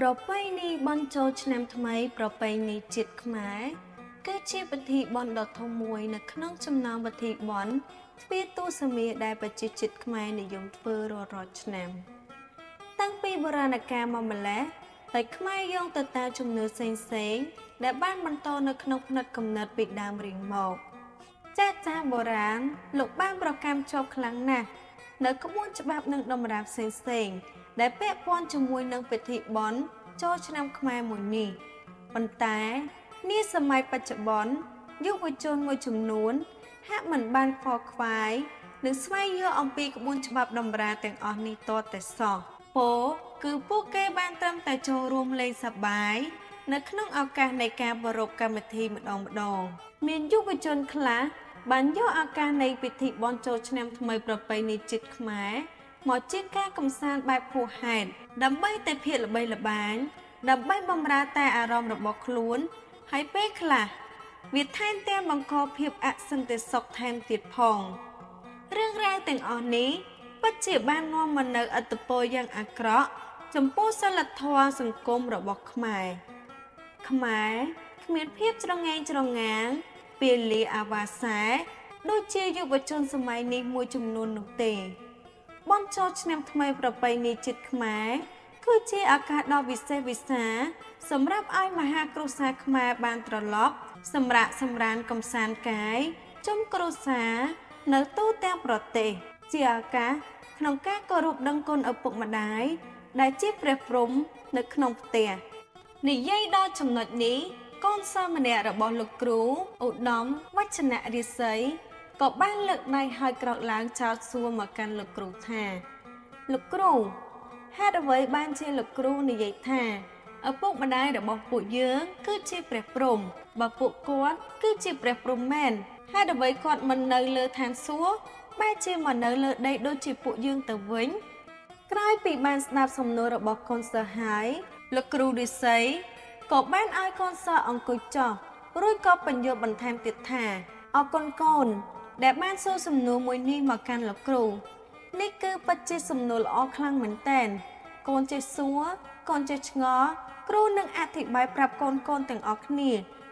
ប្រពៃណីបុណ្យចូលឆ្នាំថ្មីប្រពៃណីជាតិខ្មែរគឺជាពិធីបុណ្យដ៏ធំមួយនៅក្នុងចំណោមពិធីបុណ្យទ្វាទសមាដែលប្រជាជាតិខ្មែរនិយមធ្វើរាល់ៗឆ្នាំតាំងពីបុរាណកាលមកម្ល៉េះតែខ្មែរយោងទៅតាមជំនឿផ្សេងៗដែលបានបន្តនៅក្នុងផ្នត់គំនិតពីដើមរៀងមកចាស់ៗបុរាណលោកបានប្រកាន់ជាប់ខ្លាំងណាស់នៅក្បួនច្បាប់និងតម្រាផ្សេងៗដែលពាក់ព័ន្ធជាមួយនឹងពិធីបុណ្យចូលឆ្នាំខ្មែរមួយនេះប៉ុន្តែនាសម័យបច្ចុប្បន្នយុវជនមួយចំនួនហាក់មិនបានខ្វល់ខ្វាយនិងស្វែងយល់អំពីក្បួនច្បាប់តម្រាទាំងអស់នេះទាល់តែសោះពោលគឺពួកគេបានត្រឹមតែចូលរួមលេងសប្បាយនៅក្នុងឱកាសនៃការប្រារព្ធកម្មវិធីម្ដងៗមានយុវជនខ្លះបានយកឱកាសនៃពិធីបុណ្យចូលឆ្នាំថ្មីប្រពៃណីជាតិខ្មែរមកជាការកម្សាន្តបែបហួសហេតុដើម្បីតែភាពល្បីល្បាញដើម្បីបម្រើតែអារម្មណ៍របស់ខ្លួនហើយពេលខ្លះវាថែមទាំងបង្កភាពអសន្តិសុខថែមទៀតផងរឿងរ៉ាវទាំងអស់នេះពិតជាបាននាំមកនូវឥទ្ធិពលយ៉ាងអាក្រក់ចំពោះសីលធម៌សង្គមរបស់ខ្មែរខ្មែរគ្មានភាពច្រងែងច្រងាងពាលាអាវ៉ាសែដូចជាយុវជនសម័យនេះមួយចំនួននោះទេបុណ្យចូលឆ្នាំថ្មីប្រពៃណីជាតិខ្មែរគឺជាឱកាសដ៏វិសេសវិសាលសម្រាប់ឲ្យមហាគ្រួសារខ្មែរបានត្រឡប់សម្រាកសម្រានកម្សាន្តកាយជុំគ្រួសារនៅទូទាំងប្រទេសជាឱកាសក្នុងការគោរពដឹងគុណឪពុកម្ដាយដែលជាព្រះព្រហ្មនៅក្នុងផ្ទះនិយាយដល់ចំណុចនេះកូនសិស្សម្នាក់របស់លោកគ្រូឧត្តមវចនរាសីក៏បានលើកដៃហើយក្រោកឡើងចោទសួរមកកាន់លោកគ្រូថាលោកគ្រូហេតុអ្វីបានជាលោកគ្រូនិយាយថាឪពុកម្ដាយរបស់ពួកយើងគឺជាព្រះព្រហ្មបើពួកគាត់គឺជាព្រះព្រហ្មមែនហេតុអ្វីគាត់មិននៅលើឋានសួគ៌បែរជាមកនៅលើដីដូចជាពួកយើងទៅវិញក្រោយពីបានស្ដាប់សំណួររបស់កូនសិស្សហើយលោកគ្រូឫស្សីក៏បានឲ្យកូនសិស្សអង្គុយចុះរួចក៏បញ្យល់បន្ថែមទៀតថាអរគុណកូនដែលបានសួរសំណួរមួយនេះមកកាន់លោកគ្រូនេះគឺពិតជាសំណួរល្អខ្លាំងមែនទែនកូនចេះសួរកូនចេះឆ្ងល់គ្រូនឹងអធិប្បាយប្រាប់កូនៗទាំងអស់គ្នា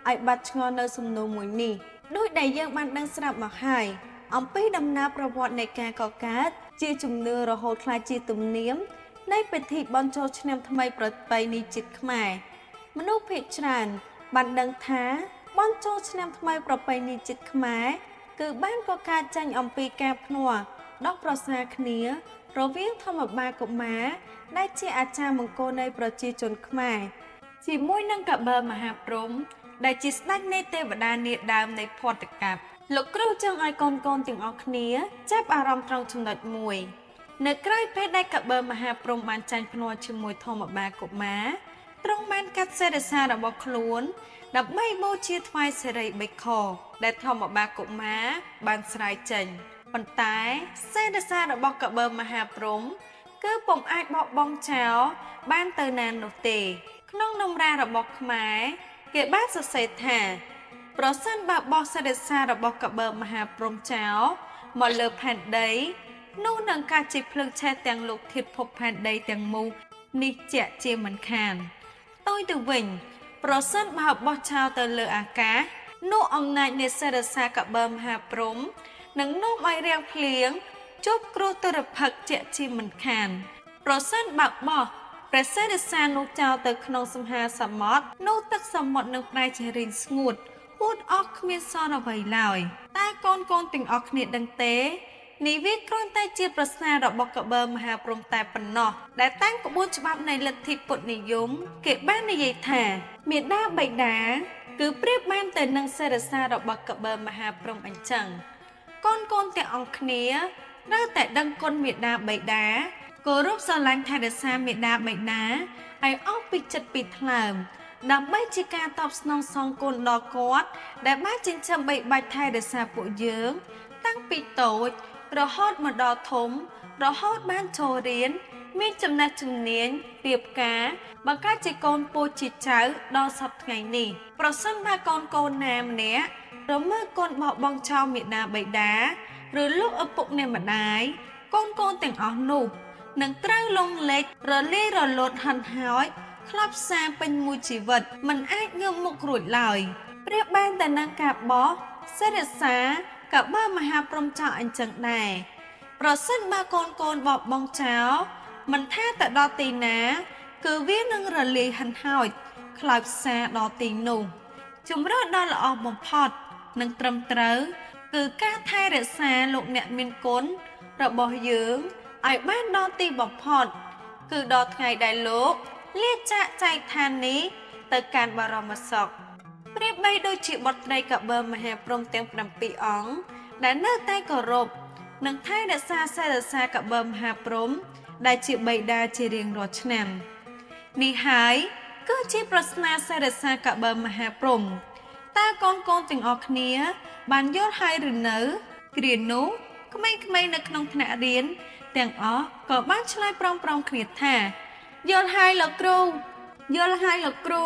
ឲ្យបាត់ឆ្ងល់នៅសំណួរមួយនេះដូចដែលយើងបានដឹងស្រាប់មកហើយអំពីដំណើរប្រវត្តិនៃការកកើតជាជំនឿរហូតក្លាយជាទំនៀមនៃពិធីបុណ្យចូលឆ្នាំថ្មីប្រពៃណីជាតិខ្មែរមនុស្សភាគច្រើនបានដឹងថាបុណ្យចូលឆ្នាំថ្មីប្រពៃណីជាតិខ្មែរគឺបានកកើតចេញអំពីការភ្នាល់ដោះប្រសាគ្នារវាងធម្មបាលកុមារដែលជាអាចារ្យមង្គលនៃប្រជាជនខ្មែរជាមួយនឹងកបិលមហាព្រហ្មដែលជាស្ដេចនៃទេវតានាដើមនៃភ័ព្វកាព្យលោកគ្រូចង់ឲ្យកូនៗទាំងអស់គ្នាចាប់អារម្មណ៍ត្រង់ចំណុចមួយនៅក្រោយពេលដែលកបិលមហាព្រហ្មបានចាញ់ភ្នាល់ជាមួយធម្មបាលកុមារទ្រង់បានកាត់សិរសារបស់ខ្លួនដើម្បីបូជាថ្វាយសិរីបីខដែលធម្មបាលកុមារបានស្រាយចេញប៉ុន្តែសិរសារបស់កបិលមហាព្រហ្មគឺពុំអាចបោះបង់ចោលបានទៅណានោះទេក្នុងតម្រារបស់ខ្មែរគេបានសរសេរថាប្រសិនបើបោះសិរសារបស់កបិលមហាព្រហ្មចោលមកលើផែនដីនោះនឹងកើតជាភ្លើងឆេះទាំងលោកធាតុភពផែនដីទាំងមូលនេះជាក់ជាមិនខានផ្ទុយទៅវិញប្រសិនបើបោះចោលទៅលើអាកាសនោះអំណាចនៃសិរសាកបិលមហាព្រហ្មនឹងនាំឲ្យរាំងភ្លៀងជួបគ្រោះទុរភិក្សជាក់ជាមិនខានប្រសិនបើបោះព្រះសិរសានោះចោលទៅក្នុងសង្ហាសមុទ្រនោះទឹកសមុទ្រនឹងប្រែជារីងស្ងួតហួតអស់គ្មានសល់អ្វីឡើយតែកូនៗទាំងអស់គ្នាដឹងទេនេះវាគ្រាន់តែជាប្រសារបស់កបិលមហាព្រហ្មតែប៉ុណ្ណោះដែលតាមក្បួនច្បាប់នៃលទ្ធិពុទ្ធនិយមគេបាននិយាយថាមេដាបិតាគឺប្រៀបបានទៅនឹងសិរសារបស់កបិលមហាព្រហ្មអញ្ចឹងកូនៗទាំងអង្គគ្នាត្រូវតែដឹងគុណមេដាបិតាគោរពស្រឡាញ់ថែរក្សាមេដាបិតាឲ្យអស់ពីចិត្តពីថ្លើមដើម្បីជាការតបស្នងសងគុណដល់គាត់ដែលបានចិញ្ចឹមបីបាច់ថែរក្សាពួកយើងតាំងពីតូចរហូតមកដល់ធំរហូតបានចូលរៀនមានចំណេះជំនាញរៀបការបង្កើតជាកូនពូជជាចៅដល់សព្វថ្ងៃនេះប្រសិនបើកូនៗណាម្នាក់រមើលកូនបោះបង់ចោលមេដាបិតាឬលោកឪពុកអ្នកម្ដាយកូនៗទាំងអស់នោះនឹងត្រូវលងលិចរលាយរលត់ហិនហោច ខ្លោចផ្សាពេញមួយជីវិតមិនអាចងើបមុខរួចឡើយប្រៀបបានតែនឹងការបោះសិរសាកបើមហាព្រំចោលអញ្ចឹងដែរប្រសិនបើកូនកូនបបបងចោលមិនថាទៅដល់ទីណា គឺវានឹងរលាយហិនហោចខ្លោចផ្សាដល់ទីនោះជំរឿនដ៏ល្អបំផុតនិងត្រឹមត្រូវគឺការថែរក្សាលោកអ្នកមានគុណរបស់យើងឲ្យបានដល់ទីបំផុតគឺដល់ថ្ងៃដែលលោកលាចាកចែកឋាននេះទៅកាន់បរមសុខប្រៀបបីដូចជាបុត្រីកបិលមហាព្រហ្មទាំង7អង្គដែលនៅតែគោរពនិងថែរក្សាសិរសាកបិលមហាព្រហ្មដែលជាបិតាជារៀងរាល់ឆ្នាំនេះហើយគឺជាប្រស្នាសិរសាកបិលមហាព្រហ្មតើកូនកូនទាំងអស់គ្នាបានយល់ហើយឬនៅគ្រានោះក្មេងៗនៅក្នុងថ្នាក់រៀនទាំងអស់ក៏បានឆ្លើយព្រមៗគ្នាថាយល់ហើយលោកគ្រូយល់ហើយលោកគ្រូ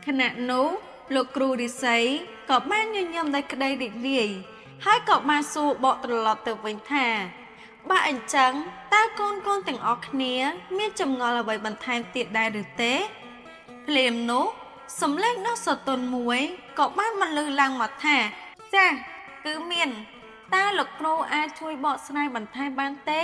ខណៈនោះលោកគ្រូរិស័យក៏បានញញឹមដោយក្តីរីករាយហើយក៏បានសួរបកត្រឡប់ទៅវិញថាបើអញ្ចឹងតើកូនកូនទាំងអស់គ្នាមានចម្ងល់អ្វីបន្ថែមទៀតដែរឬទេភ្លាមនោះសំឡេងដ៏ស្រទន់មួយក៏បានបន្លឺឡើងមកថាចាសគឺមានតើលោកគ្រូអាចជួយបកស្រាយបន្ថែមបានទេ